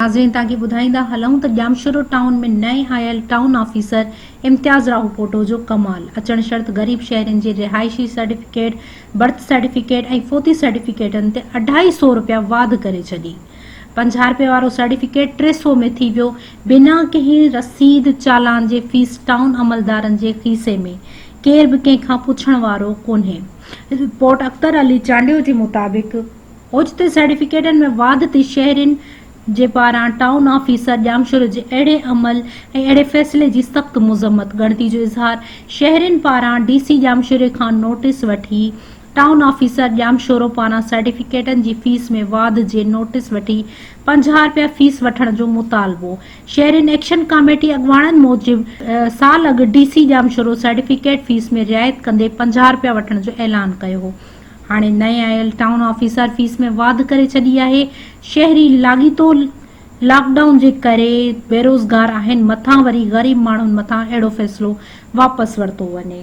ناظرين توهان کي ٻڌائيندا هلون ته ڄامشورو ٽائون ۾ نئين آيل ٽائون آفيسر امتياز راهوپوٽو جو ڪمال، اچڻ شرط غريب شهرين جي رهائشي سرٽيفڪيٽ، برٿ سرٽيفڪيٽ ۽ فوتي سرٽيفڪيٽن تي اڍائي سئو رپيا واڌ ڪري ڇڏي. 50 رپئي وارو سرٽيفڪيٽ 300 ۾ ٿي ويو، بنا ڪنهن رسيد چالان جي فيس ٽائون عملدارن جي کيسي ۾، ڪير به ڪنهن کان پڇڻ وارو ڪونهي. رپورٽ اختر علي چانڊيو جي مطابق. اوچتي سرٽيفڪيٽن ۾ واڌ تي شهرين جي پاران ٽائون آفيسر ڄامشورو جي اهڙي عمل ۽ اهڙي فيصلي جي سخت مذمت، ڳڻتي جو اظهار شهرين پاران ڊي سي ڄامشوري کان نوٽيس وٺي ٽائون آفيسر ڄامشورو پاران سرٽيفڪيٽن جي فيس ۾ واڌ جي نوٽيس وٺي 50 رپيا فيس وٺڻ جو مطالبو شهرين ايڪشن ڪاميٽي اڳواڻن موجب سال اڳ D C Jamshoro certificate fee ۾ رعايت ڪندي 50 رپيا وٺڻ جو اعلان ڪيو هو هاڻي نئين آيل ٽائون آفيسر فيس ۾ واڌ ڪري ڇڏي آهي، شهري لاڳيتو لاڪ ڊائون جي ڪري بيروزگار آهن مٿان وري غريب ماڻهن مٿان اهڙو فيصلو واپس ورتو وڃي.